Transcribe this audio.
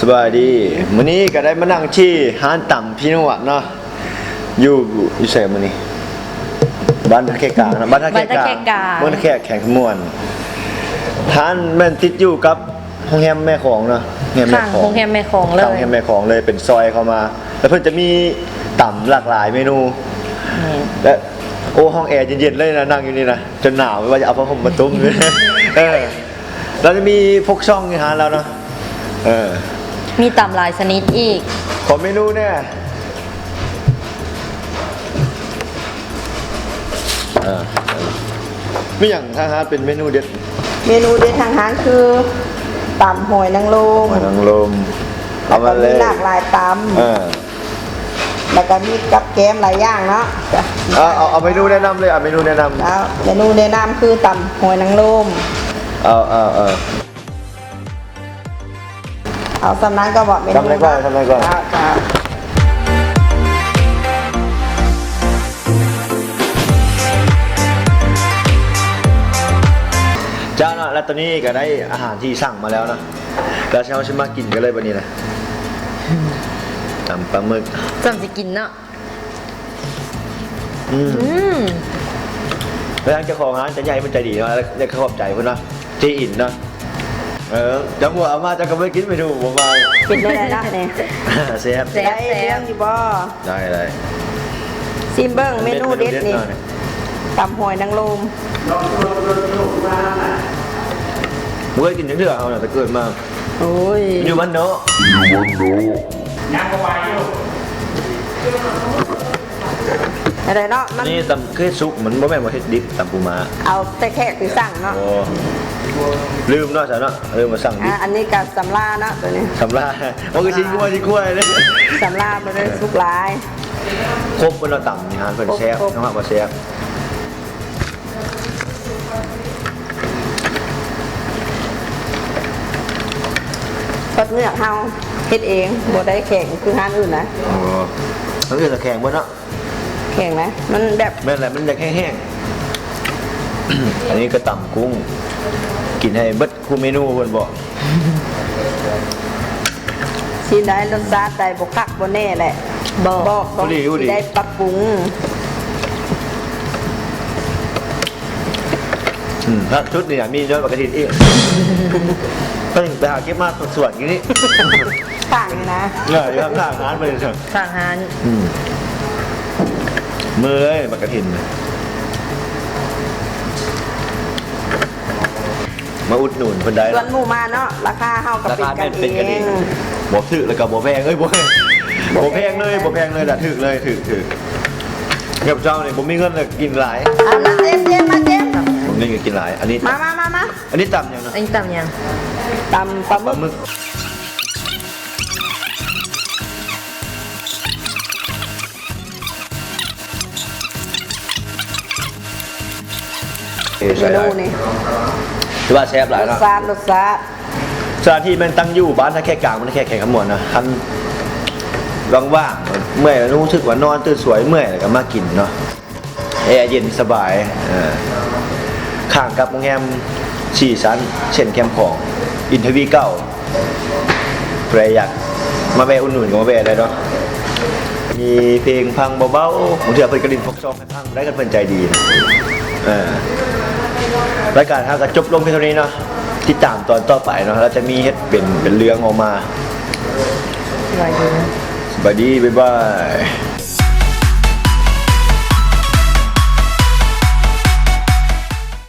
ສະບາຍດີ ມື້ນີ້ກໍໄດ້ມານັ່ງທີ່ຮ້ານຕຳພີ່ນວດເນາະ ຢູ່ ຢູ່ໃສມື້ນີ້? ບ້ານທ່າແຂກກາງເນາະ ບ້ານທ່າແຂກກາງ ບ້ານທ່າແຂກກາງ ເມືອງທ່າແຂກ ແຂວງຄຳມ່ວນ. ຮ້ານແມ່ນຕິດຢູ່ກັບໂຮງແຮມແມ່ຂອງເນາະ ໂຮງແຮມແມ່ຂອງ ຂ້າງໂຮງແຮມແມ່ຂອງເລີຍ ຂ້າງໂຮງແຮມແມ່ຂອງເລີຍ ເປັນຊອຍເຂົ້າມາ ແລ້ວເພິ່ນຈະມີຕຳຫຼາກຫຼາຍເມນູ ແມ່ນ ແລະ ໂອ້ ຫ້ອງແອເຢັນໆ ເລີຍນະ ນັ່ງຢູ່ນີ້ນະ ຈົນໜາວ ວ່າຈະເອົາຜ້າຫົ່ມມາຕຸ້ມ ເອີ ລາວຈະມີຫົກຊ່ອງຢູ່ຮ້ານລາວເນາະ ເອີ ມີຕຳຫຼາຍຊະນິດອີກ ຂໍເມນູແດ່ ເອີ ມີຫຍັງທາງຮ້ານເປັນເມນູເດັດ? ເມນູເດັດທາງຮ້ານຄືຕຳຫອຍນາງລົມ ຫອຍນາງລົມ ເອົາມາເລີຍ ມີຫຼາກຫຼາຍຕຳ ເອີ ແລ້ວກໍມີກັບແກ້ມຫຼາຍຢ່າງເນາະ. ເອົາ ເອົາ ເອົາເມນູແນະນຳເລີຍ ເອົາເມນູແນະນຳ ເອົາເມນູແນະນຳຄືຕຳຫອຍນາງລົມ ເອົາ ເອົາ ເອົາ ເອົາສ່ຳນັ້ນກໍບອກເມນູ ສ່ຳນັ້ນກ່ອນ ສ່ຳນັ້ນກ່ອນ ເຈົ້າ ເຈົ້າ ເຈົ້າເນາະ ແລະ ຕອນນີ້ກໍໄດ້ອາຫານທີ່ສັ່ງມາແລ້ວເນາະ ແລ້ວເຮົາຊິມາກິນກັນເລີຍບັດນີ້ນະ ຕຳປາໝຶກ ສ່ຳຊິກິນເນາະ. ອືມ ອືມ ແລ້ວທາງເຈົ້າຂອງຮ້ານຈະໃຫຍ່ ເພິ່ນໃຈດີເນາະ ແລ້ວ ແລ້ວກໍຂອບໃຈເພິ່ນເນາະ ເຈອິນເນາະ ເອີ ເຈົ້າຜົວເອົາມາ ເຈົ້າກໍບໍ່ໄດ້ກິນເມນູ ບໍ່ວ່າ ເປັນແນວໃດລະນີ້? ແຊບ ແຊບ ໄດ້ເລື່ອງຢູ່ບໍ່? ໄດ້ ໄດ້ ຊີມເບິ່ງເມນູເດັດນີ້ ເມນູເດັດເນາະ ຕຳຫອຍນາງລົມ ບໍ່ເຄີຍກິນຈັກເທື່ອເຮົານະ ແຕ່ເກີດມາ. ໂອ້ຍ ຢູ່ບ້ານນອກ ຢູ່ບ້ານນອກ ຍັງບໍ່ໄປຢູ່ ອັນໃດເນາະ ມັນ ນີ້ຕຳເຮັດສຸກ ມັນບໍ່ແມ່ນວ່າເຮັດດິບ ຕຳປູມ້າ ເອົາແຕ່ແຂກທີ່ສັ່ງເນາະ ໂອ້ ລືມເນາະ ຊະເນາະ ລືມວ່າສັ່ງດິບ ອ່າ ອັນນີ້ກໍສຳລາເນາະ ໂຕນີ້ສຳລາ ມັນຄືຊີ້ນງົວ ຊີ້ນຄວາຍເດ້ ສຳລາບໍ່ໄດ້ສຸກຫຼາຍ ຄົບເພິ່ນເນາະ ຕຳນີ້ຮ້ານເພິ່ນແຊບ ຄົບ ເນາະ ວ່າແຊບ. ເພິ່ນເລືອກເຮົາເຮັດເອງ ບໍ່ໄດ້ແຂງຄືຮ້ານອື່ນນະ ອໍ ຮ້ານອື່ນແຂງເບິດເນາະ ແຂງນະ ມັນແບບ ແມ່ນແຫຼະ ມັນຢາກແຫ້ງໆ ອັນນີ້ກໍຕຳກຸ້ງ ກິນໃຫ້ເບິດ ຄູ່ເມນູເພິ່ນບອກ ຊິໄດ້ລົດຊາດໃດບໍ່ຄັກບໍ່ແນ່ແຫຼະ ບອກ ບອກ ພໍດີ ພໍດີ ຊິໄດ້ປັບປຸງ ອືມ ຄັກສຸດນີ້ນະ ມີຍອດໝາກກະທິນອີກ ເພິ່ນໄປຫາເກັບມາສວນໆ ຢູ່ນີ້ ຂ້າງນີ້ນະ ເອີ ຢູ່ຂ້າງໆ ຮ້ານເພິ່ນ ຂ້າງຮ້ານ ອືມ ເມື່ອຍໝາກກະທິນ ມາອຸດໜູນເພິ່ນໄດ້ ຊວນໝູ່ມາເນາະ ລາຄາເຮົາກໍເປັນກັນເອງ ລາຄາແມ່ນເປັນກັນເອງ ບໍ່ຖືກແລ້ວກໍບໍ່ແພງ ເອີຍ ບໍ່ ບໍ່ແພງເລີຍ ບໍ່ແພງເລີຍລະ ຖືກເລີຍ ຖືກ ຖືກ ແບບເຈົ້ານີ້ບໍ່ມີເງິນແລ້ວກິນຫຼາຍ ເອົາມາເຈັມ ເຈັມ ມາເຈັມ ບໍ່ມີເງິນກໍກິນຫຼາຍ ອັນນີ້ ມາ ມາ ມາ ມາ ອັນນີ້ຕຳຫຍັງນະ? ອັນນີ້ຕຳຫຍັງ? ຕຳປາໝຶກ ປາໝຶກ. ເມນູນີ້ ຖືວ່າແຊບຫຼາຍເນາະ ລົດຊາດ ລົດຊາດ ສະຖານທີ່ແມ່ນຕັ້ງຢູ່ບ້ານທ່າແຂກກາງ ເມືອງທ່າແຂກ ແຂວງຄຳມ່ວນນະ ຄັນວ່າງໆ ເມື່ອຍ ຮູ້ສຶກວ່ານອນຕື່ນສວຍ ເມື່ອຍ ແລ້ວກໍມາກິນເນາະ ແອເຢັນສະບາຍ ເອີ ຂ້າງກັບໂຮງແຮມສີ່ຊັ້ນ ເສັ້ນແຄມຂອງ ອິນທະວີເກົ່າ ຜູ້ໃດຢາກມາແວ່ອຸດໜູນກໍມາແວ່ໄດ້ເນາະ ມີເພງຟັງເບົາໆ ບາງເທື່ອເພິ່ນກໍຫຼິ້ນຟອກຊອງໃຫ້ຟັງໄດ້ ຄັນເພິ່ນໃຈດີ ເອີ ລາຍການເຮົາກໍຈົບລົງພຽງເທົ່ານີ້ເນາະ ຕິດຕາມຕອນຕໍ່ໄປເນາະ ລາວຈະມີເຮັດເປັນ ເປັນເລື່ອງອອກມາ ສະບາຍດີ ສະບາຍດີ ບາຍບາຍ.